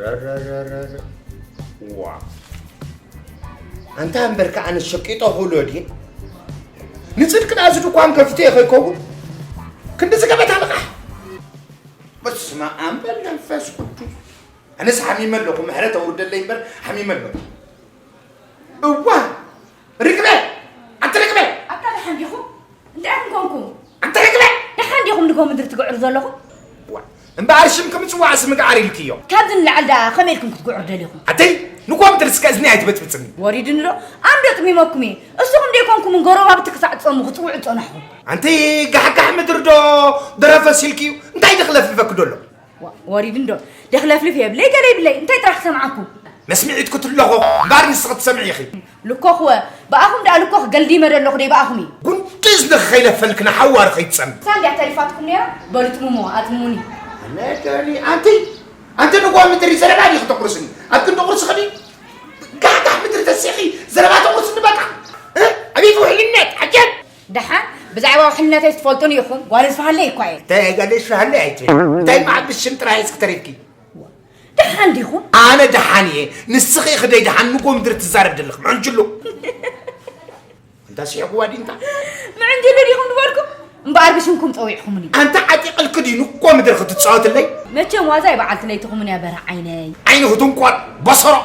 ረረረረረ። ዋ። ኣንታ እምበርከ ኣነ ሸቂጦ ክብሎ ድየ? ንጽድቂ ደኣ እዚ ድኳን ከፊተ እየ ከይከውን? ክንዲ ዝገበታ ልቓሕ። በስመ ኣብ ወወልድ ወመንፈስ ቅዱስ። ኣነስ ሓሚመ ኣለኹ፣ ምሕረት ኣውርደለይ እምበር ሓሚመ ኣለኹ። እዋ፣ ርግበ! ኣንቲ ርግበ! ኣታ ደሓን ዲኹም? እንታይ ኢኹም ኮንኩም? ኣንቲ ርግበ! ደሓን ዲኹም ንጎ ምድሪ ትግዕሩ ዘለኹም? ዋ፣ እምበኣር ሽምኪ ምጽዋዕስ ምግዓር ኢልክዮ። ካብዚ ንላዕሊ ደኣ ከመይ ኢልኩም ክትግዕሩ ደሊኹም? ኣተይ፣ ንጎ ምድሪ እስከ እዝኒ ኣይትበጥብጽኒ። ወሪድኒ ዶ? ኣንዶ ጥሚመኩም እየ። እስኹም ደይኮንኩምን ጎረባብቲ ክሳዕ ትጸሙ ክጽውዑ ዝጸናሕኹም። ኣንቲ ጋሕጋሕ ምድሪ ዶ ደረፈስ ኢልክዩ? እንታይ ድኽለፍልፈኪ ደሎ? ዋ-፣ ወሪድ እንዶ። ደኽለፍልፍ የብለይ፣ ገለ ይብለይ። እንታይ ጥራሕ ክሰምዓኩም? መስሚዒት ክትለኾ እምበኣር ንስኺ ትሰምዒ ኢኺ። ልኮኽወ፣ ብኣኹም ደኣ ልኮኽ ገልዲመ ደለኹ ደይ ብኣኹም እዩ። ጉንዲ እዝንኺ ከይለፈልኪ ንሓዋሩ ከይትጸሚ። ሳንድያ ተሪፋትኩም ነይራ? በሉ ጥምሞ፣ ኣጥምሙኒ። ኣነ ዶኒ፣ ኣንቲ፣ ኣንቲ ንጎ ምድሪ ዘረባ ዲኺ ተቑርስኒ? ኣብ ክንዲ ቁርሲ ኸዲ ጋሕጋሕ ምድሪ ተሲኺ ዘረባ ተቑርስኒ በቃ። እ? ኣቤት ውሕልነት፣ ዓጀብ! ደሓን ብዛዕባ ውሕልነተይ ትፈልጡኒ ኢኹም፣ ጓል ዝፈሃለይ እኳ እየ። እንታይ ጓል ዝፈሃለይ ኣይትበል። እንታይ መዓብስ ሽም ጥራይ እስኪ ተሪፍኪ? ደሓን ዲኹም? ኣነ ደሓን እየ። ንስኺ ኢኺ ደይ ደሓን ንጎ ምድሪ ትዛረብ ዘለኺ፣ ምዕንጅሎ። እንታ ስሒቕዋ ድዩ እንታ? ምዕንጅሎ ዲኹም ዝበልኩም? እምበኣር ብሽምኩም ጸዊዕኹምኒ። ኣንታ ዓጢቕልኪ ድዩ ንጎ ምድሪ ክትጻወትለይ? መቸም ዋዛ እየ በዓልቲ ለይትኹምን እያ በርሀ ዓይነይ። ዓይንኺ ትንቆር፣ በሰሮ።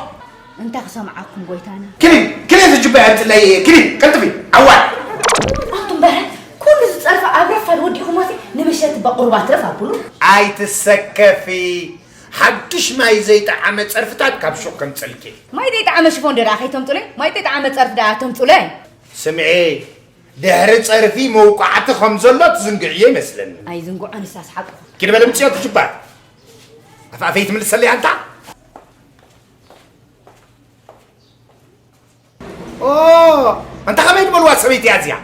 እንታይ ክሰምዓኩም ጎይታና? ክኒ፣ ክኒ ዝጅባ የምፅለይ፣ ክኒ፣ ቀልጥፊ፣ ዓዋር። ኣቱም በረ፣ ኩሉ ዝፀርፈ ኣብ ረፋድ ወዲኹሞሲ ንምሸት በቑሩብ ኣትረፍ ኣብሉ። ኣይትሰከፊ፣ ሓዱሽ ማይ ዘይጠዓመ ፀርፍታት ካብ ሹቕ ከምፅልኪ። ማይ ዘይጠዓመ ሽፎን ዶ ደኣ ከይተምፅሉይ? ማይ ዘይጠዓመ ፀርፊ ደኣ ተምፅሉይ። ስምዒ፣ ድሕሪ ፀርፊ መውቃዕቲ ከም ዘሎ ትዝንግዕዮ ይመስለኒ። ኣይዝንግዖ፣ ንሳስ ሓቁ። ኪድ በለ ምፅዮ ትጅባ። ኣፍ ኣፈይ ትምልሰለይ ኣንታ? ኦ፣ ኣንታ ከመይ ትበልዋ ሰበይቲ እያ እዚኣ?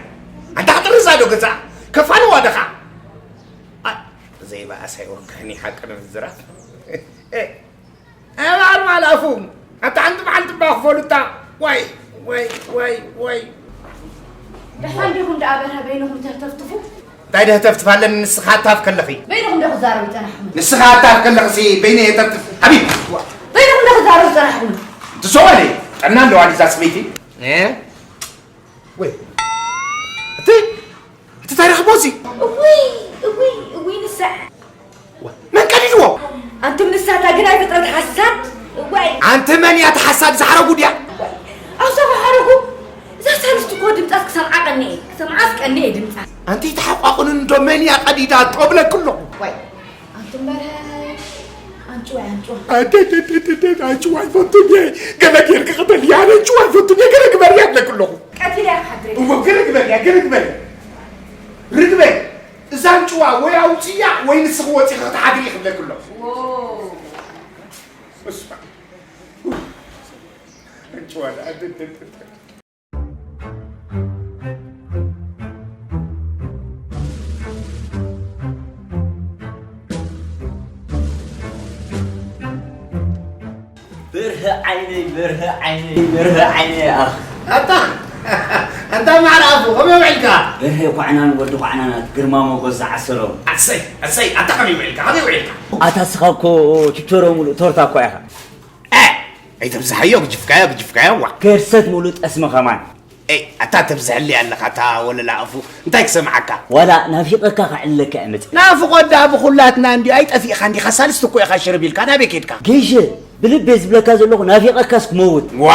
ኣንታ ክጥርዛ ዶ ገዛ? ከፋንዋ ደኻ? ኣ፣ ዘይበኣሰ ኣይወግሕን እዩ ሓቂ ንምዝራብ። ኣባል ማል ኣፉ፣ ኣታ ሓንቲ መዓልቲ እባ ክፈሉታ። ዋይ፣ ዋይ፣ ዋይ፣ ዋይ። ደሓን ዲኹም ደኣ በርሀ በይንኹም ተህተፍትፉ? እንታይ ደህተፍትፍ ኣለኒ ንስኻ ኣታፍ ከለኺ? በይንኹም ዶ ክዛረቡ ይጸናሕኩም? ንስኻ ኣታፍ ከለኺሲ በይነይ የተፍትፍ። ሓቢብ። በይንኹም ዶ ክዛረቡ ይጸናሕኩም? ትሰወሊ፣ ጥዕና ኣለዋ ድዛ ሰበይቲ? እ? ወይ። እቲ፣ እቲ ታሪኽ ቦዚ። እውይ፣ እውይ፣ እውይ ንሳ። መን ቀዲድዎ? ኣንቱም ንሳታ ግን ኣይፍጥረት ሓሳድ። እዋይ። ኣንቲ መን እያ ተሓሳድ ዝሓረጉ ድያ? ኣውሰኹ ሓረጉ። እዛ ሳልስቲ እኮ ድምጻስ ክሰምዓ ቀኒኤ። ክሰምዓስ ቀኒኤ ድምጻ። ኣንቲ ተሓቋቑንን ዶ መን እያ ቀዲዳ? ጠብለክ ኣለኹ። ዋይ። ኣንቱም በረ። ኣንጭዋ፣ ኣንጭዋ። ኣደደደደደ፣ ኣንጭዋ ይፈቱን እየ። ገለ ጌርክ ቅበል እያ። ኣነ ኣንጭዋ ይፈቱን እየ። ገለ ግበር እያ ኣለክ ኣለኹ። ቀቲለ እያ ክሓድር። እሞ ገለ ግበር እያ፣ ገለ ግበር እያ። ርግበይ፣ እዛ ኣንጭዋ ወይ ኣውፅያ ወይ ንስኺ ወፂኺ ክትሓድሪ ክብለክ ኣለኹ። ዎ። እስማ። ኣንጭዋ ደኣ፣ ኣደደደደ። በርሀ ዓይነይ፣ በርሀ ዓይነይ፣ በርሀ ዓይነይ፣ ኣኽ። ኣታ፣ ኣንታ ማዕረ ኣፉ፣ ከመይ ውዒልካ? በርሀ ኳዕናን ወዲ ኳዕናናት፣ ግርማ ሞገስ ዝዓሰሎም። ኣሰይ፣ ኣሰይ፣ ኣታ ከመይ ውዒልካ? ከመይ ውዒልካ? ኣታ ስኻ እኮ ችቾሮ ሙሉእ ቶርታ እኮ ኢኻ። እ፣ ኣይተብዝሓዮ፣ ግጅፍካዮ፣ ግጅፍካዮ፣ ዋ። ከርሰት ሙሉእ ጠስሚ ከማን። ኤይ፣ ኣታ ተብዝሐለይ ኣለኻ፣ ኣታ ወለላ ኣፉ፣ እንታይ ክሰምዓካ? ዋላ ናፊቐካ ከዕልለካ እየ መጺአ። ናፍቖት ደኣ ብኹላትና እንድዩ፣ ኣይጠፊእኻ እንዲኻ፣ ሳልስቲ እኮ ኢኻ ሽርብ ኢልካ፣ ናበይ ኬድካ? ገይሸ፣ ብልበይ ዝብለካ ዘለኹ ናፊቐካስ ክመውት። ዋ፣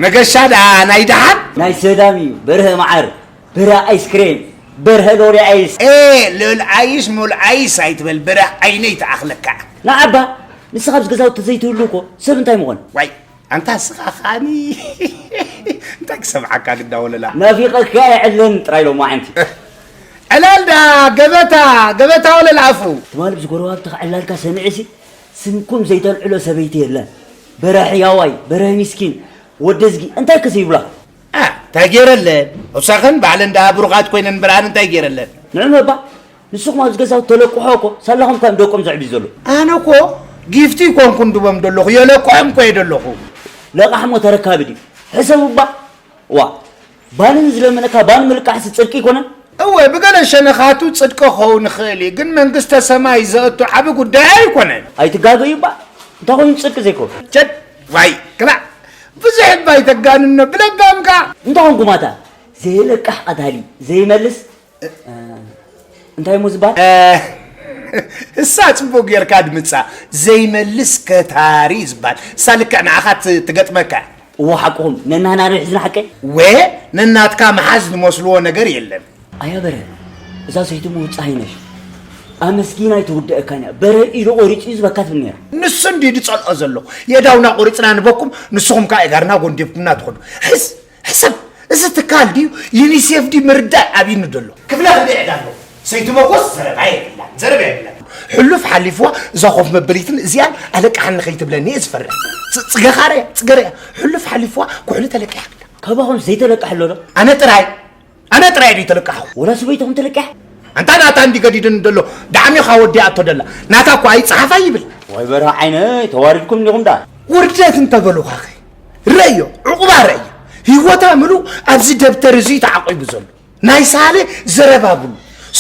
መገሻ ደኣ ናይ ደሓን? ናይ ሰላም እዩ፣ በርሀ መዓር፣ በርሀ ኣይስክሬም፣ በርሀ ሎሪ ኣይስ። ኤ፣ ልኡል ኣይስ፣ ሙል ኣይስ ኣይትበል፣ በርሀ ዓይነይ ትኣኽለካ። ንዓባ፣ ንስኻ ኣብዚ ገዛውቲ ተዘይትህሉ እኮ ሰብ እንታይ ምኾን? ዋይ፣ ኣንታ ስኻ ኻኒ እንታይ ክሰምዓካ ግዳ ወለላ? ናፊቐካ የዕልን ጥራይ ሎማዓንቲ። ዕላል ዳ ገበታ፣ ገበታ ወለላ ኣፉ። ትማሊ ብዚ ጎረባብቲ ክዕላልካ ሰሚዐሲ ስምኩም ዘይተልዕሎ ሰበይቲ የለን። በረ ሕያዋይ፣ በረ ሚስኪን፣ ወደዝጊ እንታይ ከ ዘይብላ? ኣ፣ እንታይ ገይረለን? ውሳኸን ባዕለን ደኣ ብሩኻት ኮይነን ብርሃን እንታይ ገይረለን? ንዕም እባ፣ ንስኹም ኣብዚ ገዛውቲ ተለቅሖ እኮ ሳላኹም ካብ ደቆም ዘዕብዩ ዘሎ። ኣነ እኮ ጊፍቲ ይኮንኩ እንድቦም ደለኹ፣ የለቅሖም እኮ እየ ደለኹ። ለቃሕሞ ተረካቢ ድዩ? ሕሰብ እባ። ዋ፣ ባኒ ንዝለመነካ ባኒ ምልቃሕሲ ጽድቂ ይኮነን? እወ፣ ብገለ ሸነኻቱ ጽድቂ ክኸውን ይኽእል እዩ፣ ግን መንግስተ ሰማይ ዘእቱ ዓቢ ጉዳይ ኣይኮነን። ኣይትጋገዩ እባ። እንታይ ኮይኑ ጽድቂ ዘይኮን? ቸድ ዋይ ክላእ ብዙሕ እባ ኣይተጋንኖ ብለባምካ። እንታይ ኮንኩማታ? ዘይለቃሕ ቀታሊ ዘይመልስ እንታይ እሞ ዝበሃል? እሳ ጽቡቅ ጌርካ ድምጻ ዘይመልስ ከታሪ ዝበሃል እሳ ልክዕ ንዓኻ ት- ትገጥመካ። እዎ ሓቅኹም ነናህና ዶ ሒዝና ሓቀይ? ወ ነናትካ መሓዝ ዝመስልዎ ነገር የለን። ኣያ በረ እዛ ሰይቱ ምውጻእ ይነሽ ኣመስጊና ኣይትውደአካን እያ። በረ ኢሉ ቆሪጹ እዩ ዝበካ ትብል ነይራ። ንሱ እንዲ ድጸልኦ ዘሎ የዳውና ቆሪጽና ንበኩም ንስኹም ከኣ የጋርና ጎንዲብኩምና ትኸዱ። ሕስ ሕሰብ፣ እዚ ትካል ድዩ ዩኒሴፍ ድዩ ምርዳእ ኣብዩኒ ደሎ። ክፍለ ክንደይ ዕዳ ኣለዎ? ሰይትመጎስ ዘረባ የብላን፣ ዘረባ የብላን። ሕሉፍ ሓሊፍዋ እዛ ኮፍ መበሊትን እዚኣን ኣለቃሓኒ ከይትብለኒ እየ ዝፈርሕ። ጽ- ጽገኻ ርያ፣ ጽገ ርያ። ሕሉፍ ሓሊፍዋ ኩሕሊ ተለቂሓ ኣላ። ካባኹም ዘይተለቅሐ ኣሎ ዶ? ኣነ ጥራይ፣ ኣነ ጥራይ ድዩ ተለቃሕኹ? ወላ ሰበይትኹም ተለቂሓ? ኣንታ ናታ እንዲ ገዲድን ደሎ ዳዕሚኻ ወዲኣቶ ደላ። ናታ እኳ ኣይጸሓፋ ይብል። ወይ በርሀ ዓይነይ ተዋሪድኩም እንዲኹም ደኣ። ውርደት እንተበሉኻኸ ረዮ፣ ዕቑባ ረዮ። ህይወታ ምሉእ ኣብዚ ደብተር እዙይ ተዓቂቡ ዘሎ። ናይ ሳሌ ዘረባ ብሉ።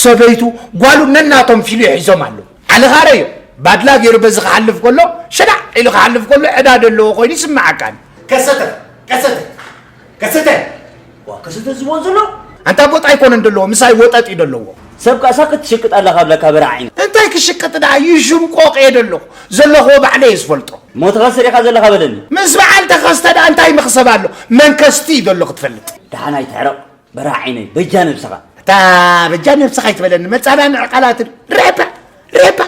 ሰበይቱ፣ ጓሉ ነናቶም ፊልዮ ሒዞም ኣለዉ። ዓለኻ ረዮ፣ ባድላ ገይሩ በዚ ክሓልፍ ከሎ፣ ሸዳዕ ኢሉ ክሓልፍ ከሎ ዕዳ ደለዎ ኮይኑ ይስምዓካን። ከሰተ፣ ከሰተ፣ ከሰተ። ዋ ከሰተ ዝቦን ዘሎ ኣንታ ቦጥ ኣይኮነን ደለዎ ምሳይ ወጠጥ እዩ ደለዎ። ሰብ ካሳ ክትሽቅጥ ኣለኻ ብለካ በርዓ ዓይነ። እንታይ ክሽቅጥ ደኣ ይሹም ቆቕ እየ ደለኹ ዘለኽዎ ባዕለ እየ ዝፈልጦ። ሞትኻ ስሪኻ ዘለኻ በለኒ። ምስ በዓል ተኸስተ ደኣ እንታይ መኽሰብ ኣሎ መንከስቲ እዩ ዘሎ ክትፈልጥ። ደሓን ኣይትሕረቕ በርዓ ዓይነይ በጃ ነብስኻ። እታ በጃ ነብስኻ ኣይትበለኒ መጻናንዒ ቃላትን ርሕባ ርሕባ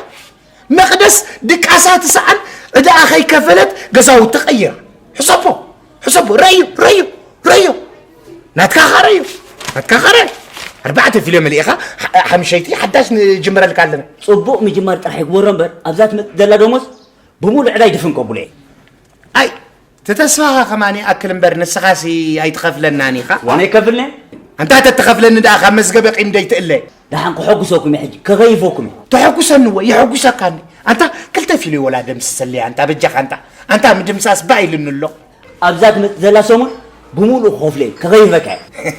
መቕደስ ድቃሳ ትስኣል ዕዳኣ ከይከፈለት ገዛውቲ ቀይራ። ሕሰቦ ሕሰቦ ረእዮ ረእዮ ረእዮ ናትካ ኸ ረእዮ ናትካ ኸ ረእዮ ኣርባዕተ ፊልዮ መሊእኻ ሓ- ሓምሸይቲ ሓዳሽ ንጅምረልካ ኣለና። ጽቡቕ ምጅማር ጥራሕ ይግበሮ እምበር ኣብዛ ትመጽእ ዘላ ደሞዝ ብሙሉእ ዕዳይ ድፍን ከብሎ እየ። ኣይ እቲ ተስፋኻ ከማን ይኣክል እምበር ንስኻሲ ኣይትኸፍለናን ኢኻ። ዋና ይከፍልኒ። ኣንታ ተትኸፍለኒ ደኣ ካብ መዝገበ ቂም ደይትእለ። ደሓን ከሐጉሰኩም እየ ሕጂ ከኸይፈኩም እየ። ተሐጉሰኒ እወ የሐጉሰካኒ። ኣንታ ክልተ ፊልዮ ወላ ደምስሰለይ ኣንታ በጃኻ ኣንታ ኣንታ ምድምሳስ ባእ ኢሉኒ ኣሎ። ኣብዛ ትመጽእ ዘላ ሰሙን ብምሉእ ክኸፍሎ እየ ከኸይፈካ እየ።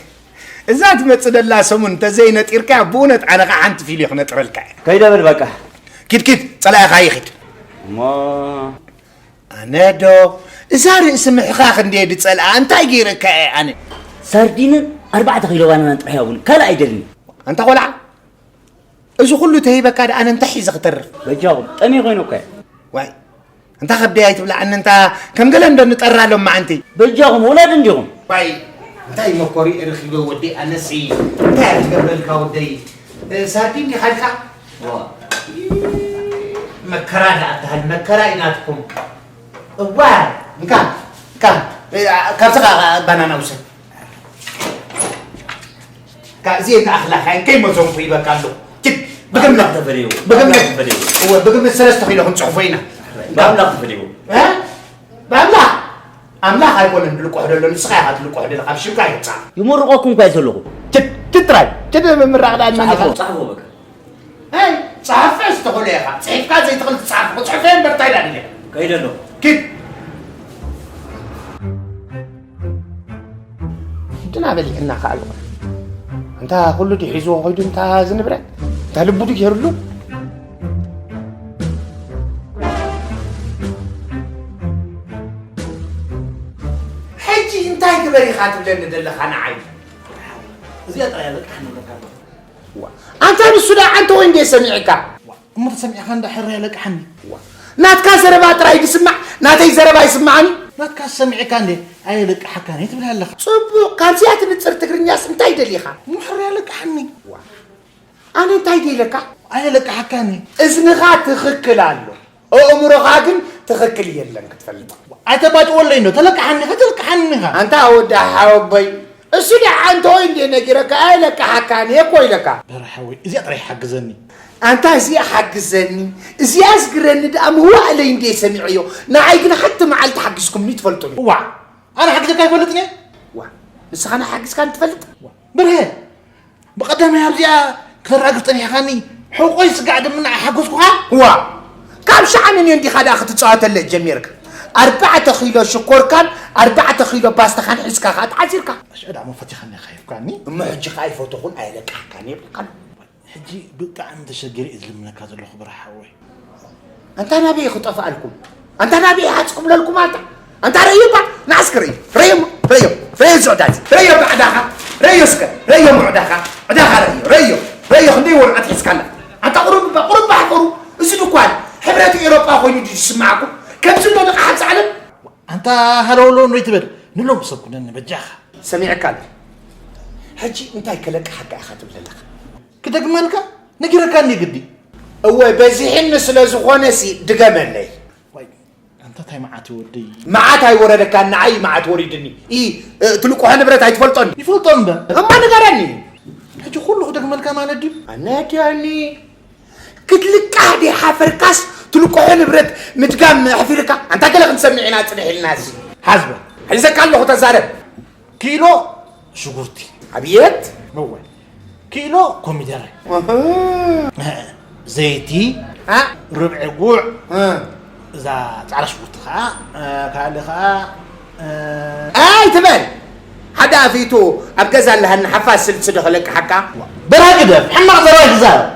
እዛ ትመጽእ ዘላ ሰሙን እንተዘይነጢርካያ ብእውነት ኣነ ኸዓ ሓንቲ ፊልዮ ክነጥረልካ እየ። ከይደ በል በቃ። ኪድ ኪድ ጸላኢኻ ይኺድ። እሞ ኣነ ዶ እዛ ርእሲ ምሕኻኽ እንድየ ድጸልኣ እንታይ ገይረካ እየ ኣነ። ሳርዲንን ኣርባዕተ ኪሎ ባናናን ጥራሕ እያ ቡኒ ካልእ ኣይደልን። ኣንታ ቆልዓ እዚ ኩሉ ተሂበካ ደኣ ኣነ እንታይ ሒዘ ክተርፍ። በጃኹም ጠምየ ኮይነ እኮ እየ። ዋይ ኣንታ ከብደይ ኣይትብልዓኒ እንታ ከም ገለ እንዶ ንጠራ ሎማዓንቲ። በጃኹም ወላዲ እንዲኹም። ዋይ እንታይ መኮሪ ርኺበ ወደይ ኣነሲ እንታይ እየ ክገብረልካ ወደይ። ሳርዲን ዲኻ ኢልካ? መከራ ደኣ ትበሃል መከራ እዩ ናትኩም። እዋ እንካ እንካ ካብዚ ኸዓ ባናና ውሰድ። ካብዚ ኣኽላ ካይን ከይመዘንኩ ይበካ ኣለኹ። ኪድ ብግምት ብግምት ብግምት ሰለስተ ኪሎ ክንፅሕፎ ኢና። ብኣምላኽ ተፈዲዎ። ብኣምላኽ ኣምላኽ ኣይኮነን ድልቆሕ ደሎ ንስኻ ኢኻ ትልቆሕ ደለኻ ኣብ ሽምካ ይወፅኣ። ይምርቐኩም እኳ እየ ዘለኹ። ችድ ችድ ጥራይ ችድ ምምራቕ ደኣ ንመን ይፈልጥ? ፃሕፎ በቃ። ኣይ ፃሕፈ ዝተኾለ ኢኻ ፅሒፍካ ዘይትኽእል ትፃሕፍ ክፅሕፈ እምበር እንታይ ደኣ ድልያ? ከይደ ኣለኹ። ኪድ ሕድና በሊዕና ከኣ ኣለኹ። እንታ ኩሉ ድዩ ሒዝዎ ኸይዱ እንታ ዝንብረ እንታ ልቡ ድዩ ገይሩሉ? ሕጂ እንታይ ግበር ኢኻ ትብለኒ ዘለኻ ንዓይ? እዚኣ ጥራይ እያ በቃ ንብለካ ኣለኹ። ኣንታ ንሱ ደኣ ዓንተ ወይ እንዴ ሰሚዕካ? እሞ ተሰሚዕኻ እንዳ ሕራይ ኣለቅሓኒ። ናትካ ዘረባ ጥራይ ድስማዕ ናተይ ዘረባ ይስማዓኒ። ናትካ ሰሚዕካ እንዴ ኣየለቅሓካን እየ ትብል ኣለኻ። ጽቡቕ ካብዚኣ ትንጽር ትግርኛስ እንታይ ደሊኻ? እሞ ሕራይ ኣለቅሓኒ። ኣነ እንታይ ደለካ? ኣየለቅሓካን እየ። እዝንኻ ትኽክል ኣሎ። ኣእምሮኻ ግን ትኽክል የለን ክትፈልጥ። ኣይተባጭወለይ እንዶ ተለቅሓኒ ኢኻ ተለቅሓኒ ኢኻ። ኣንታ ወዲ ሓወቦይ እሱ ደኣ ኣንተ ወይ እንዴ ነጊረካ ኣየለቅሓካን እየ እኮ ኢለካ። በረ ሓወይ እዚኣ ጥራይ ሓግዘኒ። ኣንታ እዚኣ ሓግዘኒ እዚኣ ዝግረኒ ደኣ ምዋእለይ እንዴ ሰሚዐዮ ንዓይ ግን ሓንቲ መዓልቲ ሓጊዝኩምኒ ትፈልጡኒ። እዋዕ ኣነ ሓጊዘካ ኣይፈልጥን እየ። ዋ ንስኻ ንሓጊዝካኒ ትፈልጥ? በርሀ ብቐዳማይ ኣብዚኣ ክተራግፍ ጸኒሕካኒ፣ ሕቖይ ስጋዕ ድም ንዓ ሓጎስኩኻ። ዋእ! ካብ ሸዓነ እንድዩ እንዲኻ ደኣ ክትጻወተለይ ጀሚርካ። ኣርባዕተ ኪሎ ሽኮርካን ኣርባዕተ ኪሎ ፓስታኻን ሒዝካ ኸኣ ተዓዚርካ። ኣሽ ደኣ እሞ ፈቲኻኒ ኢኻ ሂብካኒ። እሞ ሕጂ ኸኣ ኣይፈተኹን ኣየለቃሕካን እየ እብለካ ኣለኹ። ሕጂ ብጣዕሚ ተሸጊረ እየ ዝልምነካ ዘለኹ ብርሃ ሓወይ። ኣንታ ናበይ ክጠፍኣልኩም? ኣንታ ናበይ ሓጽ ክብለልኩም ኣንታ ኣንታ ረእዮ እባ ንዓስከ ረእዮ ረእዮ ረእዮ ረእዮ ዝዕዳዚ ረእዮ ብዕዳኻ ረእዮ እስከ ረእዮ ምዕዳኻ ዕዳኻ ረእዮ ረእዮ ረእዮ ክንደይ ወረቐት ሒዝካላ ኣንታ ቁሩብ እባ ቁሩብ እባ ሕፈሩ። እዚ ድኳን ሕብረት ኤውሮጳ ኮይኑ ድዩ ዝስምዓኩም? ከምዚ ኣሎ ንቕሓት ዓለም ኣንታ ሃለውለው ንበይ ትበል ንሎም ሰብ ኩነኒ በጃኻ። ሰሚዐካ ኣለኹ። ሕጂ እንታይ ከለቅሓካ ኢኻ ትብል ኣለኻ? ክደግመልካ ነጊረካኒ ግዲ። እወ በዚሕኒ ስለ ዝኾነሲ ድገመለይ። ዋይ ኣንታ ታይ መዓት እዩ ወደይ። መዓት ኣይወረደካን ንዓይ እዩ መዓት ወሪድኒ። ኢ ትልቁሖ ንብረት ኣይትፈልጦን። ይፈልጦ እምበር። እማ ንገረኒ። ሕጂ ኩሉ ክደግመልካ ማለት ድዩ? ኣነድያኒ ክትልቃሕ ዲሓፈርካስ ትልቅሖ ንብረት ምድጋም ኣሕፊርካ ኣንታ ገለ ክንሰምዕ ኢና ፅንሕ ኢልናሲ ሓዝበ ሒዘካ ኣለኹ ተዛረብ ኪሎ ሽጉርቲ ኣብየት እወ ኪሎ ኮሚደረ ዘይቲ ርብዒ ጉዕ እዛ ፃዕዳ ሽጉርቲ ከዓ ካልእ ከዓ ኣይ ትበል ሓደ ኣፊቱ ኣብ ገዛ ኣለሃኒ ሓፋስ ስልሲ ዶ ከለቅሓካ በራ ግደፍ ሕማቕ ዘረባ ይዛረብ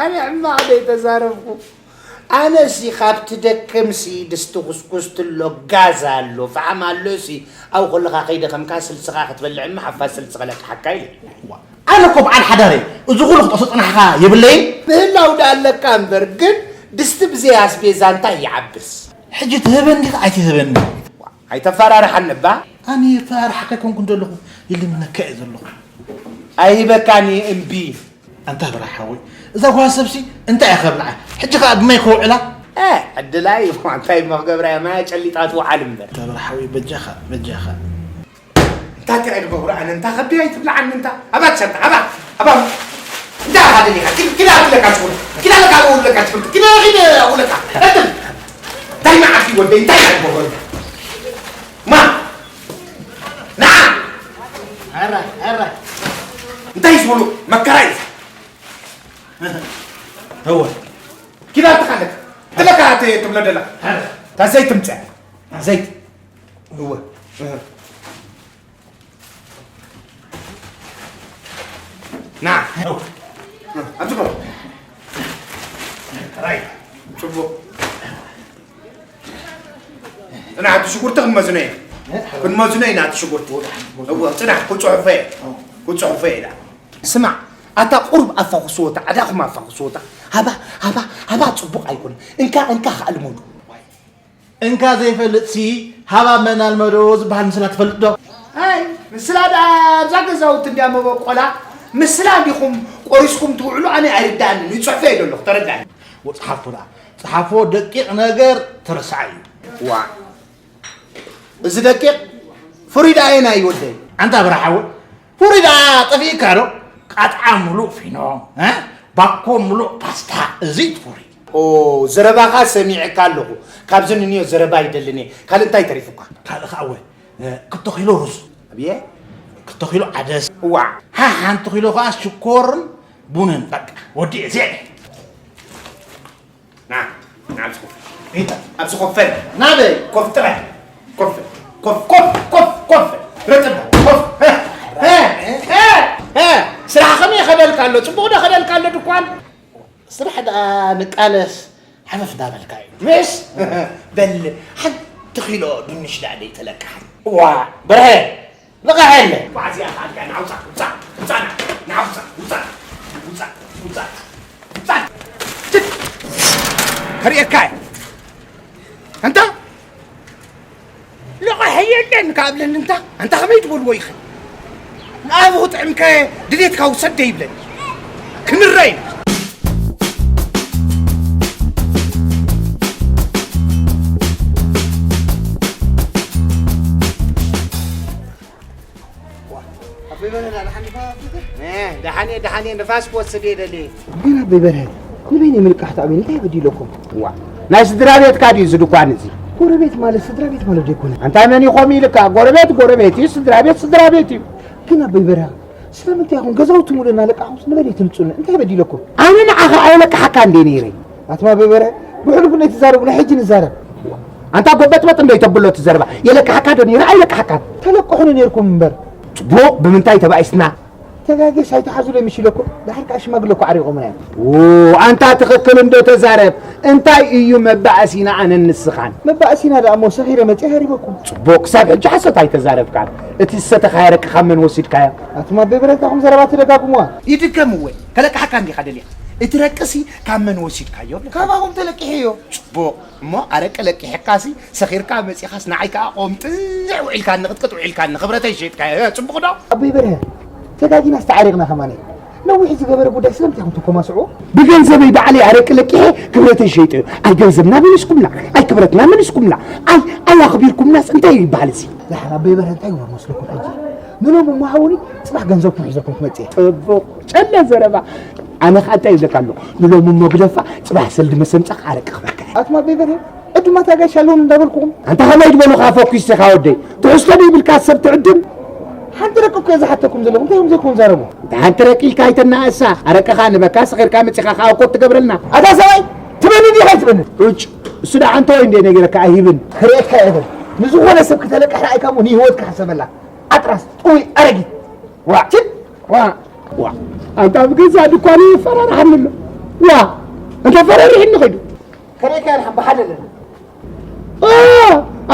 ኣነ ሕማቕ ዘይተዛረብኩ ኣነሲ ካብ ትደክምሲ ድስቲ ኩስኩስ ትሎ ጋዝ ኣሎ ፈሓም ኣሎሲ ኣብኡ ከለኻ ከይደኸምካ ስልስኻ ክትበልዕ እሞ ሓፋስ ስልሲ ከለቅሓካ ኢለ። ኣነ እኮ በዓል ሓዳር እየ እዚ ኩሉ ክጠቕሶ ፅናሕኻ የብለይን። ምህላው ደኣ ኣለካ እምበር ግን ድስቲ ብዘይ ኣስቤዛ እንታይ ይዓብስ። ሕጂ ትህበኒ ዲኻ ኣይትህበኒ? ኣይተፈራርሓኒ እባ። ኣነ የፈራርሓካ ኣይኮንኩን ዘለኹ ይልምነካ እየ ዘለኹ። ኣይህበካን እየ እምቢ። ኣንታ ብራ ሓወይ እዛ ጓል ሰብሲ እንታይ እያ ከብልዓ ሕጂ ከኣ ብማይ ከውዕላ። ዕድላ እዩ እንታይ እሞ ክገብራ እያ ማያ ጨሊጣ ትውዓል እምበር። ኣንታ ብራ ሓወይ በጃኻ በጃኻ። እንታይ ከ እግበሩ ኣነ እንታ ከብዲ ኣይትብልዓኒ እንታ ኣባት ሸንታ ኣባ ኣባ እንታይ ሓደ ዲኻ ኪዳ ኣለካ ትብሉ ኪዳ ኣለካ ኣለካ ትብሉ ኪዳ ኪዳ ኣለካ እንታይ መዓት ወደይ እንታይ እግበሩ ማ ንዓ ኣረ ኣረ እንታይ ዝብሉ መከራ እዩ እወ ኪዳ ትኻለት ትለካ ትብሎ ደላ እታ ዘይት ትምፅእ ዘይት እወ ና ኣብዚ ኮፍ ራይ ፅቡቕ ፅናሕ እቲ ሽጉርቲ ክንመዝኖ ኢና ክንመዝኖ ኢና እቲ ሽጉርቲ እዎ ፅናሕ ክፅሑፈ እየ ክፅሑፈ እየ ኢላ ስማዕ ኣታ ቁሩብ ኣፋኹስዎ እታ ዕዳኹም ኣፋኹስዎ እታ ሃባ ሃባ ሃባ ፅቡቕ ኣይኮነን እንካ እንካ ከዓ ልመዱ እንካ ዘይፈልጥሲ ሃባ መን ኣልመዶ ዝበሃል ምስላ ትፈልጥ ዶ? ኣይ ምስላ ደኣ ኣብዛ ገዛውቲ እንድያ መበቆላ ምስላ እንዲኹም ቆሪስኩም ትውዕሉ ኣነ ኣይርድኣንን ይፅሕፎ እየ ዘለኹ ተረድኣኒ። ወ- ፀሓፎ ደኣ ፀሓፎ ደቂቕ ነገር ተረሳዓ እዩ። ዋእ እዚ ደቂቕ ፍሩይ ደኣ ኣየናይ እዩ ወደይ? ኣንታ ብራ ሓወይ ፍሩይ ደኣ ጠፊእካ ዶ? ቃጥዓ ሙሉእ ፊኖ፣ እ? ባኮ ሙሉእ ፓስታ፣ እዚ እዩ እቲ ፍሩይ። ኦ፣ ዘረባኻ ሰሚዐካ ኣለኹ። ካብዚ ንንዮ ዘረባ ኣይደልን እየ። ካልእ እንታይ ተሪፉካ? ካልእ ኸኣ እወ፣ እ፣ ክልተ ኪሎ ሩዝ። ኣብየ? ክልተ ኪሎ ዓደስ። እዋዕ። ሓ-፣ ሓንቲ ኪሎ ኸኣ ሽኮርን ቡንን። በቃ፣ ወዲኤ፣ እዚኤን እየ። ና፣ ና ኣብዚ ኮፍ። እንታይ? ኣብዚ ኮፍ በል። ናበይ? ኮፍ ጥራይ። ኮፍ፣ ኮፍ፣ ኮፍ፣ ኮፍ፣ ኮፍ። ረጥብ፣ ኮፍ። ሀ፣ ሀ፣ ሀ፣ ሀ። ስራሕ ከመይ ከደልካ ኣሎ? ጽቡቕ ዶ ከደልካ ኣሎ ድኳን? ስራሕ ደኣ ንቃለስ ሓፈፍ እንዳበልካ እዩ። ምሽ? በል፣ ሓንቲ ኪሎ ድንሽ ደኣ ደይተለቅሓኒ። እዋ፣ በርሀ። ልቓሕ የለ። ጓዕዝያ ካልካ ንዓውፃ ውፃ ውፃ ንዓውፃ ውፃ ውፃ ውፃ ውፃ ከርእየካ እየ ኣንታ ልቓሕ የለን ካብለኒ እንታ ኣንታ ከመይ ትበልዎ ኢኸ ንኣቡ ክጥዕምከ ድሌትካ ውሰድ ደይብለኒ ክንረይ ደሓን እየ ደሓን እየ ንፋስ ክወስድ እየ ደልየ ግን ኣበይ በርሀ ንበይነይ ምልቃሕ ተኣበይ እንታይ በዲለኩም ዋ ናይ ስድራ ቤትካ ድዩ እዚ ድኳን እዚ ጎረቤት ማለት ስድራ ቤት ማለት ዶ ኣይኮነ ኣንታ መን ይኾም ኢልካ ጎረቤት ጎረቤት እዩ ስድራ ቤት ስድራ ቤት እዩ ግን ኣበይ በርሀ ስለምንታይ ኢኹም ገዛውቲ ሙሉእ እናለቃኹምስ ንበይነይ ትምፁኒ እንታይ በዲለኩም ኣነ ንዓኻ ኣየለቃሓካ እንደ ነይረ ኣትማ ኣበይ በርሀ ብሕሉፍ ነይ ትዛረቡ ናይ ሕጂ ንዛረብ ኣንታ ጎበጥበጥ እንዶ ይተብሎ እቲ ዘረባ የለቅሓካ ዶ ነይሩ ኣይለቅሓካን ተለቅሑኒ ነይርኩም እምበር ጽቡቕ ብምንታይ ተባኢስና ተጋጌሽ ኣይትሓዙለይ ምሽ ኢለኩም፣ ድሓር ከኣ ሽማግለ እኮ ዓሪቖምና እዮም። ዎ፣ ኣንታ ትኽክል እንዶ ተዛረብ። እንታይ እዩ መባእሲና ኣነን ንስኻን? መባእሲና ደኣ እሞ ሰኺረ መጺአ ሃሪበኩም። ጽቡቕ፣ ክሳብ ሕጂ ሓሶት ኣይተዛረብካን። እቲ ዝሰተኻዮ ረቂ ካብ መን ወሲድካዮ? ኣቱም ኣቦይ በረንታኹም ዘረባ ትደጋግሙዋ። ይድገም እወ፣ ከለቅሓካ እንዲኻ ደሊኻ። እቲ ረቂሲ ካብ መን ወሲድካዮ? ካባኹም ተለቂሐዮ። ጽቡቕ፣ እሞ ኣረቂ ለቂሕካሲ ሰኺርካ መጺኻስ ንዓይ ከኣ ቆምጥዕ ውዒልካኒ፣ ቅጥቅጥ ውዒልካኒ፣ ክብረተይ ሸይጥካዮ። ጽቡቕ ዶ? ኣቦይ በርሀ፣ ተጋጊናስ ተዓሪቕና ከማን። ነዊሕ ዝገበረ ጉዳይ ስለምንታይ ኢኹም ትኮማስዑ? ብገንዘበይ ባዕለይ ኣረቂ ለቂሐ ክብረተይ ሸይጠዮ። ኣይ ገንዘብና መሊስኩምና፣ ኣይ ክብረትና መሊስኩምና፣ ኣይ ኣይ ኣኽቢርኩምናስ እንታይ ይበሃል እዚ? ደሓን ኣቦይ በርሀ እንታይ ይብሎ መስለኩም ሕጂ? ንሎሚ እሞ ሃቡኒ፣ ጽባሕ ገንዘብኩም ሒዘኩም ክመጽእ እየ። ጽቡቕ፣ ጨለ ዘረባ። ኣነ ኸኣ እንታይ ይብለካ ኣለኹ? ንሎሚ እሞ ግደፋ፣ ጽባሕ ሰልዲ መሰምጻ ኣረቂ ክበልካ እየ። ኣቱም ኣቦይ በርሀ፣ ዕዱማት ኣጋይሽ ኣለዉኒ እንዳበልኩኹም። ኣንታ ከመይ ድበሉኻ ፈኲስኻ ወደይ? ትሕዝቶ ዶ ይብልካ ሰብ ትዕድም? ሓንቲ ደቂ እኮ እየ ዝሓተኩም ዘለኹ፣ እንታይ እዮም ዘይኮን ዛረቡ? እንተ ሓንቲ ረቂ ኢልካ ኣይተናእሳ፣ ኣረቅኻ ንበካ፣ ሰኺርካ መጺኻ ከኣ እኮ ትገብረልና። ኣታ ሰብኣይ፣ ትበኒ ዲኻ ኣይትበኒ? ዑጭ፣ እሱ ደኣ ሓንቲ ወይ እንደ ነገረካ ኣይህብን። ክርእየካ እየ በል። ንዝኾነ ሰብ ክተለቅሕ ረኣይካ እሞ ንህይወትካ ሕሰበላ። ኣጥራስ፣ ጥውይ፣ ኣረጊት። ዋ፣ ችድ። ዋ፣ ዋ። ኣንታ ብገዛ ድኳኑ የፈራርሓኒ ኣሎ። ዋ፣ እንተ ፈራሪሕኒ ኸይዱ። ከመይ ከ ንሓ-፣ ብሓደ ኣለና። ኦ፣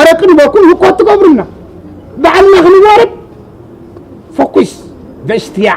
ኣረቂ ንበኩም ህኮት ትገብሩና። ባዕልና ክንዋረድ። ፈኩስ፣ በስትያ።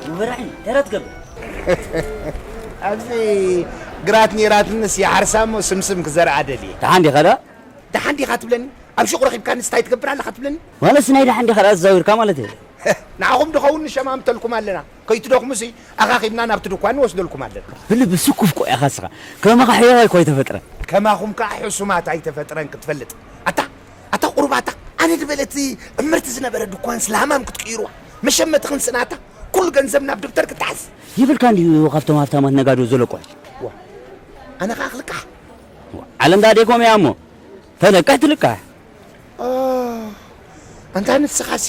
መብራዕኒ፣ እንታይ ትገብር? ኣብዚ ግራት ነይራትንስ ይሓርሳ እሞ ስምስም ክዘርኣ ደልየ። ደሓን ዲኻ ደኣ? ደሓን ዲኻ ትብለኒ? ኣብ ሹቕ ረኺብካንስ እንታይ ትገብር ኣለኻ ትብለኒ? ማለትስ ናይ ደሓን ዲኻ ደኣ ተዛዊርካ ማለት እዩ። ንዓኹም ድኸውን ንሸማምተልኩም ኣለና። ከይትደኽሙሲ ኣኻኺብና ናብቲ ድኳን ንወስደልኩም ኣለና። ብልቢ ስኩፍ እኮ ኢኻ እስኻ። ከማኻ ሕያዋይ እኮ ኣይተፈጥረን። ከማኹም ከኣ ሕሱማት ኣይተፈጥረን ክትፈልጥ። ኣታ፣ ኣታ ቁሩብ ኣታ፣ ኣነ ዝበለ እቲ ዕምርቲ ዝነበረ ድኳንስ ለሃማም ክትቅይሩዋ። መሸመቲ ክንስና ኣታ፣ ኩሉ ገንዘብ ናብ ደብተር ክተሓዝ። ይብልካ እንድዩ ካብቶም ሃብታማት ነጋዶ ዘለቆ። ዋ፣ ኣነ ከኣ ክልቃሕ። ዋ፣ ዓለም ዳኣ ደይኮም እያ እሞ። ተለቅሕ ትልቃሕ። ኦ፣ ኣንታ ንስኻሲ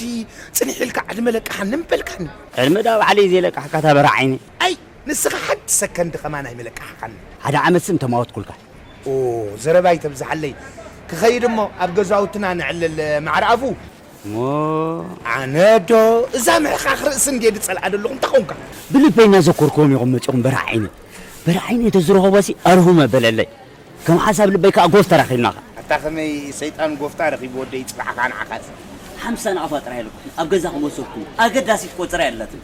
ጽንሕ ኢልካ ዕድመ ለቅሓኒ ምበልካኒ። ዕድመ ዳ ባዕለይ ዘይለቅሓካ እታ በራሕ ዓይኒ። ኣይ፣ ንስኻ ሓንቲ ሰከንድ ከማን ኣይመለቅሓኻኒ። ሓደ ዓመት ስም ተማወትኩልካ። ኦ፣ ዘረባ ኣይተብዝሓለይ። ክኸይድ እሞ ኣብ ገዛውትና ነዕልል ማዕረ ኣፉ። እሞ ኣነ ዶ እዛ ምሕኻኽ ርእሲ እንድየ ዝጸልኣ ዘለኹ እንታይ ኾንካ? ብልበይ እናዘኮርክዎም ኢኹም መጺኹም በራሕ ዓይኒ። በራሕ ዓይኒ እንተዝረኸቦሲ ኣርሁመ በለለይ። ከም ሓሳብ ልበይ ከኣ ጎፍ ተራኺብናኻ። ኣታ ከመይ ሰይጣን ጎፍታ ረኺቡ ወደይ ጽባሕኻ ንዓኻስ። ሓምሳ ናቕፋ ጥራይ ኣለኩ ኣብ ገዛኹም ወሰድኩም። ኣገዳሲት ቆጸራ የላትን።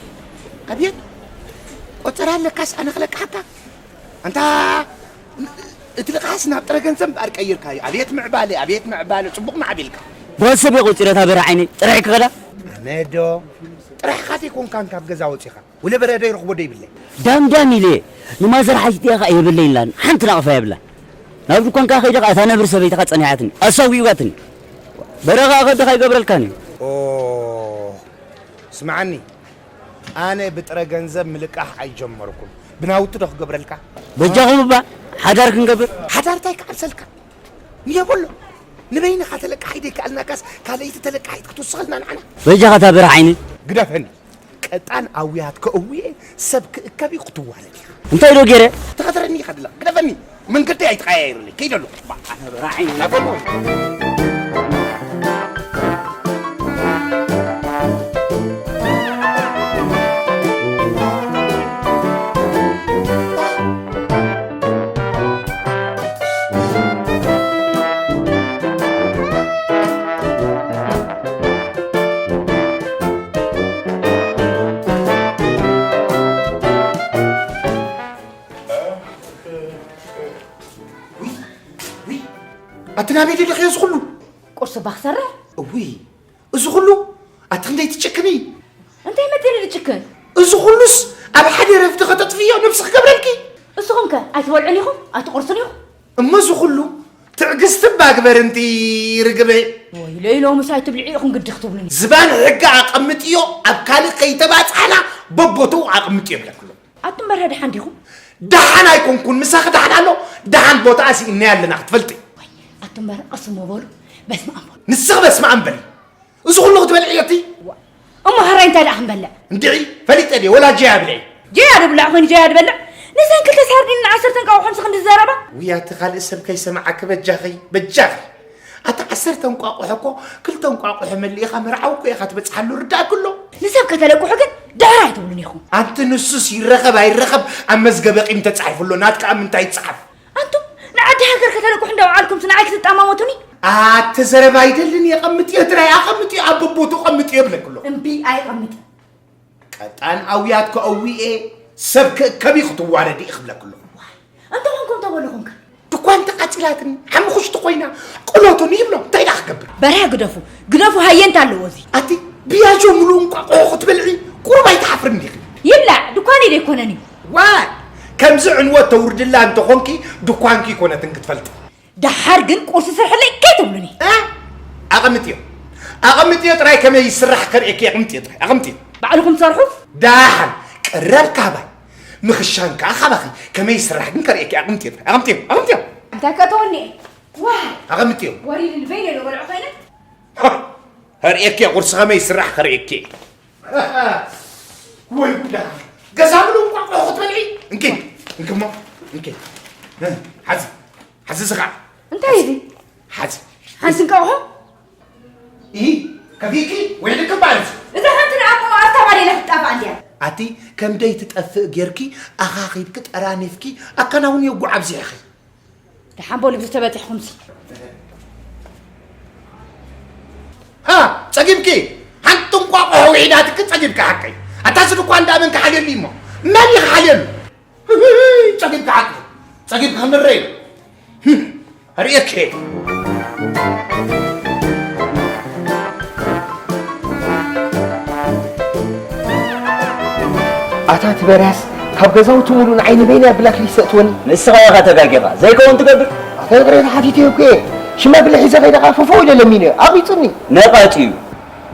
ኣቤት ቆጸራ ኣለካስ ኣነ ክለቅሓካ? ኣንታ እቲ ልቃሕስ ናብ ጥረ ገንዘብ እምበኣር ቀይርካዮ። ኣቤት ምዕባለ፣ ኣቤት ምዕባለ፣ ጽቡቕ ማዕቢልካ። ብቐሰብ እየ ቆጺረ እታ በራሕ ዓይነይ። ጥራይ ክኸዳ? ኣነ ዶ ጥራሕኻ ዘይኮንካን ካብ ገዛ ወጺኻ። ወለ በረዶ ይረኽቦ ዶ ይብለይ? ዳምዳም ኢለ ንማዘር ሓቲተያ ኸኣ የብለይን ኢላኒ። ሓንቲ ናቕፋ የብላን። ናብ ድኳንካ ከይደ ኸኣ እታ ነብሪ ሰበይትኻ ጸኒሓትኒ። ኣሳጒጓትኒ። በረ ኸኣ ከድኻ ኣይገብረልካን እዩ። ኦ፣ ስምዓኒ። ኣነ ብጥረ ገንዘብ ምልቃሕ ኣይጀመርኩን። ብናውቲ ዶ ክገብረልካ? በጃኹም እባ ሓዳር ክንገብር። ሓዳር እንታይ ክዓብሰልካ? ንየብሎ። ንበይንኻ ተለቃሓይ ደይከኣልናካስ ካልኣይቲ ተለቃሒት ክትውስኸልና ንዓና። በጃኻ እታ በራሕ ዓይኒ። ግደፈኒ። ቀጣን ኣውያት ከእውየ ሰብ ክእከብ እዩ ክትዋለድ ኢኻ። እንታይ ዶ ገይረ? ተኸተለኒ ኢኻ ድላ። ግደፈኒ። መንገደይ ኣይትቐያየርለይ። ከይደ ኣለኹ። ባዕ፣ ኣነ በራሕ ዓይኒ። ግደፈኒ። እቲ ናበይ ደሊኽዮ እዚ ኩሉ? ቁርሲ ባኽሰርሕ? እውይ፣ እዚ ኩሉ ኣቲ ክንደይ ትጭክኒ? እንታይ መቴኒ ዝጭክን? እዚ ኩሉስ ኣብ ሓደ ረፍዲ ከተጥፍዮ ነብሲ ክገብረልኪ። እስኹም ከ ኣይትበልዑን ኢኹም ኣይትቑርሱን ኢኹም። እሞ እዚ ኩሉ ትዕግስቲ እባ ግበር እንቲ ርግበ። ወይለይ ሎምስ ኣይትብልዒ ኢኹም ግዲ ክትብሉኒ። ዝባን ሕጊ ኣቐምጥዮ ኣብ ካልእ ከይተባፅሓና በቦትኡ ኣቐምጥዮ ይብለክሎ። ኣቱም በርሀ ደሓን ዲኹም? ደሓን ኣይኮንኩን፣ ምሳኺ ደሓን ኣሎ። ደሓን ቦታኣ ስኢንናያ ኣለና ክትፈልጢ። ኣቱም በርሀ ቀስ እሞ በሉ፣ በስመ ኣብ በሉ። ንስኺ በስመ ኣብ በሊ። እዚ ኩሉ ክትበልዒ እቲ እሞ ሕራይ እንታይ ደኣ ክንበልዕ? እንድዒ ፈሊጠ ድየ ወላ ጀያ ብልዒ። ጀያ ድብላዕ ኮይኑ ጀያ ድበልዕ? ንዘን ክልተ ሳርዲን ንዓሰርተ እንቋቑሖ ምስ ክንዲ ዝዘረባ? ውይ ኣቲ ካልእ ሰብ ከይሰምዓኪ በጃኺ በጃኺ። ኣቲ ዓሰርተ እንቋቑሖ እኮ ክልተ እንቋቑሖ መሊእኻ መርዓዊ እኮ ኢኻ ትበጽሓሉ ርዳእኪ ኣሎ። ንሰብ ከተለቅሑ ግን ድሕር ኣይትብሉን ኢኹም። ኣንቲ ንሱስ ይረኸብ ኣይረኸብ ኣብ መዝገበ ቂም ተጻሒፉ ኣሎ ናትኪ ኣብ ምንታይ ይጽሓፍ? ኣንቱም ንዓዲ ሃገር ከተለቅሑ እንዳወዓልኩምስ ንዓይ ክትጣማመቱኒ? ኣቲ ዘረባ ኣይደልን እየ ቀምጥዮ ትራይ ኣቐምጥዮ ኣብ በቦቱ ቀምጥዮ እብለኪ ኣለኹ። እምቢ ኣይቐምጥን። ቀጣን ኣውያት ከእዊ እየ ሰብ ክእከብ እዩ ክትዋረዲ እየ ክብለኪ ኣለኹ። ዋይ እንተ ኾንኩም ተበልኹምከ? ድኳን ተቓጺላትኒ ሓሙኽሽቲ ኮይና ቅሎቱኒ ይብሎም እንታይ ደኣ ክገብር? በርሀ ግደፉ ግደፉ ሃየንታ ኣለዎ እዚ። ኣቲ ብያጆ ምሉእ እንቋቑሖ ክትበልዒ ቁሩብ ኣይትሓፍርን ዲኺ? ይብላዕ ድኳነይ ደይኮነን እዩ። ዋይ ከምዚ ዕንወት ተውርድላ እንተኾንኪ ድኳንኪ ኣይኮነትን ክትፈልጢ። ደሓር ግን ቁርሲ ስርሕለይ ከይትብሉኒ። እ? ኣቐምጥዮ ኣቐምጥዮ ጥራይ ከመይ ይስራሕ ከርእየኪ ኣቐምጥዮ ጥራይ ኣቐምጥዮ። ባዕልኹም ትሰርሑ? ደሓን ቅረብ ካባይ ምኽሻን ከኣ ካባኺ ከመይ ይስራሕ ግን ከርእየኪ ኣቐምጥዮ ጥራይ ኣቐምጥዮ ኣቐምጥዮ። እንታይ ከእተወኒ እየ? ዋይ ኣቐምጥዮ። ወሪድኒ በይነ ዶ በልዑ ኮይነ? ከርእየኪ እየ ቁርሲ ከመይ ይስራሕ ከርእየኪ እየ። ወይ ጉዳ ገዛ ምሉእ እንቋቑሖ ክትበልዒ እንኪ እንኪ እሞ እንኪ ሓዚ ሓዚ ዝኻ እንታይ እዚ ሓዚ ሓንቲ እንቋቑሖ ኢ ከፊኪ ወይ ልክም ማለት እዛ ሓንቲ ንኣሞ ኣብታ ባዴላ ክትጣፋ እንዲያ ኣቲ ከም ደይ ትጠፍእ ጌርኪ ኣኻኺድኪ ጠራኒፍኪ ኣከናውንዮ ጉዕ ኣብዚሕኺ ደሓን በሉ ብዝተበፅሕኹምሲ። ሃ ፀጊብኪ ሓንቲ እንቋቑሖ ውሒዳትኪ ፀጊብኪ ሓቀይ ኣታ እዚ ድኳ እንዳመን ክሓልየሉ እሞ መን እዩ ክሓልየሉ ፀጊብኪ ሓቂ ፀጊብኪ ክንረዩ ርእየኪ ኣታ ትበርያስ ካብ ገዛውቲ ሙሉእ ንዓይ ንበይነይ ኣብ ብላክ ሊስት ተእትወኒ። ንስኻ ኢኻ ተጋጊኻ ዘይከውን ትገብር። ኣታ ይቕሬታ ሓቲተዮ እኮ እየ ሽማግለ ሒዘ ከይደ ከኣ ፈፈው ኢለ ለሚነዮ ኣቒጹኒ። ነቓጺ እዩ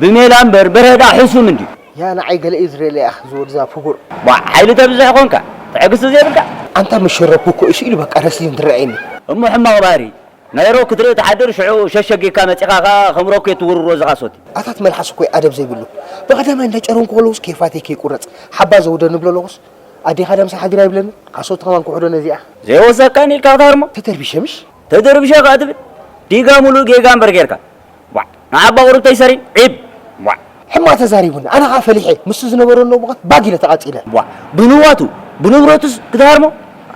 ብሜላ እምበር በርሀ ደኣ ሕሱም እንድዩ። ያ ንዓይ ገለ እዩ ዝርእየለይ ኣኽ ዝወድዛ ፍጉር። ዋዕ ሓይሊ ተብዝሕ ኮንካ ትዕግስቲ ዘይብልካ። ኣንታ መሸረብኩ እኮ እዩ ስኢሉ በቃ ረስሊን ትረኣየኒ። እሞ ሕማቕ ባህሪ ናይ ሮክ ክትርኢ ትሓድር ሽዑ ሸሸጊካ መጺኻ ከኣ ከም ሮኬት ትውርውሮ ዝኻሶት። ኣታት መልሓስ እኮ እዩ ኣደብ ዘይብሉ። ብቐዳማይ እንዳ ጨረምኩ ከለውስ ኬፋተይ ከይቁረጽ ሓባ ዘውደ ንብሎ ኣለኹስ ኣዴኻ ደምሳ ሓዲራ ይብለኒ። ኣሶቲ ከማን ክውሕዶ ነዚኣ። ዘይወሰካን ኢልካ ክትሃርሞ። ተደርቢሸ ምሽ? ተደርቢሸ ከኣ ትብል። ዲጋ ሙሉእ ጌጋ እምበር ጌርካ። ዋዕ ንዓባ ቁሩብተይ ሰሪን ዒብ ዋዕ። ሕማ ተዛሪቡኒ ኣነ ኸኣ ፈሊሐ ምስቲ ዝነበረኒ እቡቐት ባግ ኢለ ተቓጺለ። ዋዕ ብንዋቱ ብንብረቱስ ክትሃርሞ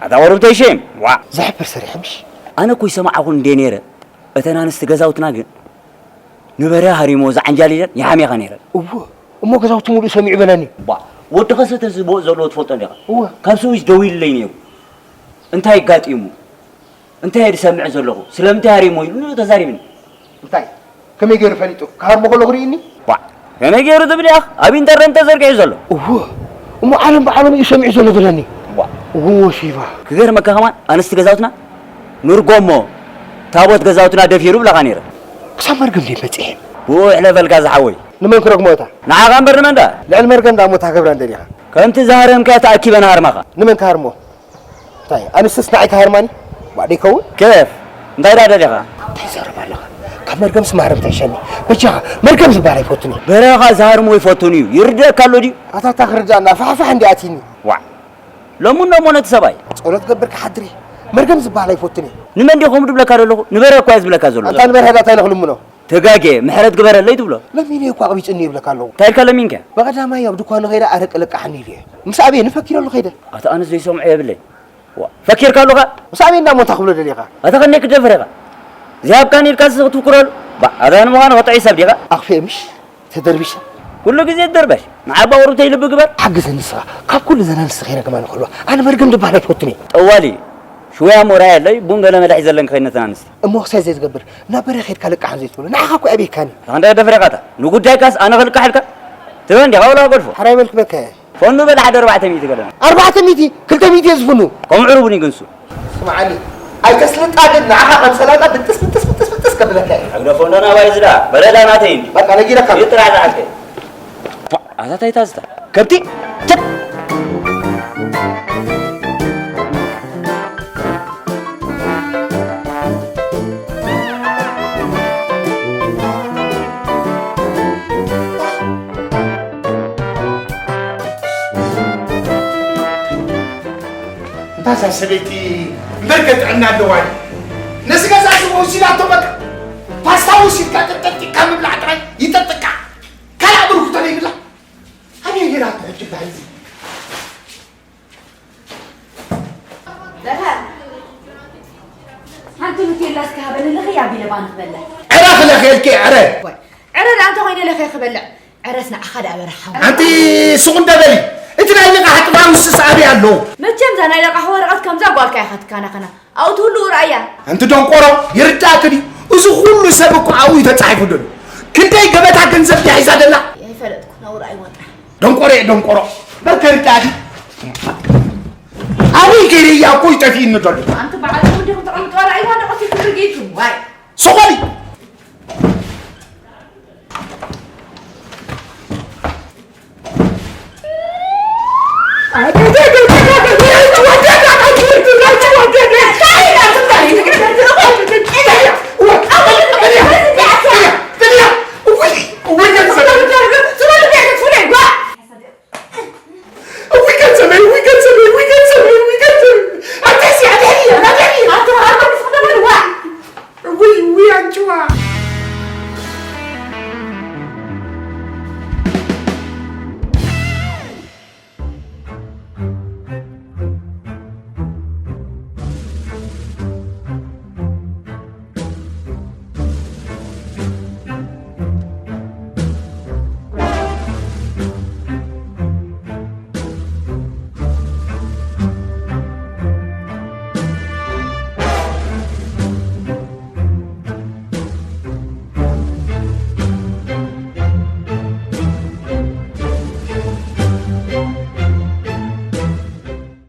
ኣታ ቁሩብተይ ሼም ዋዕ። ዘሕፍር ሰሪሐ ምሽ? ኣነ እኮ ይሰማዕኹ እንዴ ነይረ እተን ኣንስቲ ገዛውትና ግን ንበርሀ ሃሪሞ ዝዓንጃሊለን ይሓሜኻ ነይረን። እወ እሞ ገዛውቲ ሙሉእ ሰሚዑ በለኒ። ዋዕ ወዲ ኸሰተ እዚ ቦእ ዘለዎ ትፈልጦ እንዲኻ? እወ ካብ ስዊስ ደዊሉለይ ነይሩ እንታይ ኣጋጢሙ? እንታይ እየ ዝሰምዕ ዘለኹ? ስለምንታይ ሃሪሞ ኢሉ ተዛሪብኒ። እንታይ? ከመይ ገይሩ ፈሊጡ? ክሃርሞ ከለኹ ርእዩኒ? ዋዕ ከመይ ገይሩ ትብል ኢኻ? ኣብ ኢንተርነት ተዘርጊሑ ዘሎ። እወ እሞ ዓለም ብዓለሙ እዩ ሰሚዑ ዘሎ በለኒ። ዋዕ እወ ሺባ። ክገርመካ ከማን ኣንስቲ ገዛውትና ንርጎሞ ታቦት ገዛውትና ደፊሩ ብለኻ ነይረ። ክሳብ መርገም ድየ በጺሐ? ብኡ ይሕለፈልካ ዝሓወይ። ንመን ክረግሞ እታ? ንዓኻ እምበር ንመን ደኣ? ልዕሊ መርገም ደኣ እሞ እታ ክብራ እንደሊኻ። ከምቲ ዝሃረምካዮ ተኣኪበ ንሃርመኻ። ንመን ክሃርሞ? እንታይ ኣንስትስ ንዓይ ክሃርማኒ? ዋእ ደይከውን? ኬፍ እንታይ ደኣ ደሊኻ? እንታይ ትዛረብ ኣለኻ? ካብ መርገምስ ማህረምታ ይሻኒ። በጃኻ መርገም ዝበሃል ኣይፈቱን እየ። በረኻ ዝሃርሞ ይፈቱን እዩ። ይርድኣካ ኣሎ ድዩ? ኣታ እታ ክርድኣና ፋሕፋሕ እንዲ ኣትይኒ። ዋዕ ሎሚ እሞ ነቲ ሰብኣይ። ጸሎት ገብር ክሓድር እየ። መርገም ዝበሃል ኣይፈቱን እየ። ንመን ድየ ከምኡ ድብለካ ዘለኹ? ንበረ እኳ እየ ዝብለካ ዘለኹ። ኣታ ንበርሀ ደኣ እንታይ ኢለ ክልምኖ? ተጋግየ ምሕረት ግበረለይ ትብሎ። ለሚነዮ እኳ ኣቕቢጹኒ ይብለካ ኣለኹ። እንታይ ኢልካ ለሚንካዮ? በቐዳማይ ኣብ ድኳኑ ከይደ ኣረቂ ለቃሕኒ ኢሉየ። ምስ ኣበየ ንፈኪረሉ ከይደ። ኣታ ኣነስ ዘይሰምዖ የብለይ። ዋእ ፈኪርካሉ ኸኣ? ምስ ኣበየ እሞ እንታይ ክብሎ ደሊኻ? ኣታ ከነይ ክትደፍር ኢኻ። ዘይሃብካኒ ኢልካስ ክትፍክረሉ? ባእ ኣታ ንምዃኑ ኽጥዑይ ሰብ ዲኻ? ኣኽፊኤ ምሽ ተደርቢሸ። ኩሉ ግዜ ትድርበሽ። ንዓባ ቁሩብተይ ልቢ ግበር። ሓግዘኒ ንስኻ ካብ ኩሉ እዘን ኣንስቲ ከይረግማኒ ከልዋ ኣነ መርገም ዝበሃል ኣይፈቱን እየ። ጠዋሊ ሽወያ ሞራይ ኣለይ ቡን ገለ መለ ሒዘለን ክኸይድ ነተን ኣንስቲ። እሞ ክሳይ ዘይትገብር ናብ በረ ኸይድካ ልቃሕ ዘይትብሎ ንዓኻ እኮ ኣበይካኒ። ኣንዳ ደፍረቃታ ንጉዳይካስ ኣነ ክልቃሕ ኢልካ ትበን ዲኻ ወላ ገልፎ። ሓራይ በልክ በከ። ፈኑ በል ሓደ ኣርባዕተ ሚእቲ ገለና። ኣርባዕተ ሚእቲ ክልተ ሚእቲ እየ ዝፍኑ። ከምኡ ዕሩብን ይግንሱ። ስምዓኒ ኣይተስልጣ ግን ንዓኻ ከም ሰላጣ ብጥስ ብጥስ ብጥስ ብጥስ ከብለካ እየ። ኣግደፎ እንዶ ናባይ ዝዳ በለዳ ናተይ እንዲ። በቃ ነጊረካ። ይጥራ ዝዓርከይ። ኣታ ታይ ታዝታ ከብቲ። እንታ እዛ ሰበይቲ እምበር ከጥዕና ኣለዋ። ነዚ ገዛ እዚ ወሲዳቶ በቃ ፓስታ ወሲድካ ጠጠጢካ ምብላዕ ጥራይ ይጠጥቃ። ካልእ ብርኩቶ ዘይብላ። ኣበይ ጌራቶ ሕጂ ባይዚ? በርሃን፣ ሓንቲ ኑቴላ እስከ ሃበኒ፣ ልኽይ ኣቢለ ባኒ ክበልዕ። ዕረ ክለኽየልኪ፣ ዕረ። ዋይ፣ ዕረ ደኣ እንተ ኾይነ ለኽየ ክበልዕ፣ ዕረስ ንዓኻ ደኣ በርሃ ሓወይ። ኣንቲ ሱቕ እንደ በሊ፣ እቲ ናይ ልቓሕ ጥባር ውስስ ኣበይ ኣሎ? መቸም እዛ ናይ ለቓሕ ወረቐት ከምዛ ጓልካ ኢኻ ትካናኸና። ኣብኡ ትህሉ ርኣያ። ኣንቲ ደንቆሮ፣ ይርዳእኪ ድዩ? እዚ ኩሉ ሰብ እኮ ኣብኡ እዩ ተጻሒፉ ዘሎ። ክንደይ ገበታ ገንዘብ ድያ ሒዛ ዘላ? ኣይፈለጥኩ፣ ናብኡ ርኣይዋ ጥራሕ። ደንቆሮ እየ ደንቆሮ። በርከ ይርዳእኪ። ኣበይ ገይረያ እኮ እዩ ጠፊእኒ ዘሎ። ኣንቲ በዓል ዲኹም ተቐምጡ፣ ርኣይዋ ደቐሲ ክትርጊቱ። ዋይ። ሶኾሊ።